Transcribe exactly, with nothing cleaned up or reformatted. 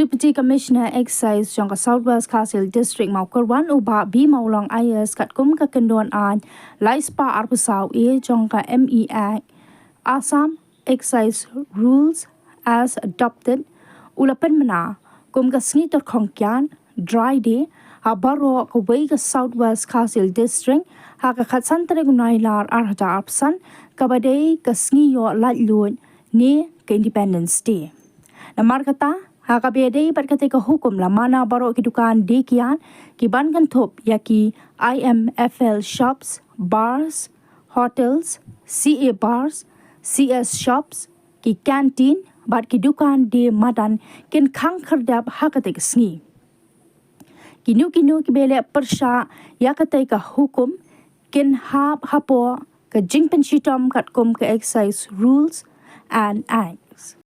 Deputy Commissioner Excise jong ka South West Khasi Hills District Mawkyrwat u Bah B Mawlong I A S katkum ka kyndon aiñ lai spah arphew saw A jong ka M E Act, Assam Excise Rules as Adopted, u la pynbna kum ka sngi tyrkhong kiad, Dry Day, ha baroh kawei ka South West Khasi Hills District ha ka khatsan tarik u Nailar arhajar arphew san, kaba dei ka sngi ïoh laitluid ne ka Independence Day. Namar kata, ha kaba ïadei bad katei ka hukum la mana baroh ki dukan die kiad kiban kynthup ïa ki I M F L shops, bars, hotels, C A bars, C S shops, ki canteen bad ki dukan die madan kin khang khyrdep ha katei ka sngi. Kino kino kiba leh pyrshah ïa katei ka hukum kin hap hapoh ka jingpynshitom katkum ka Excise Rules and Acts.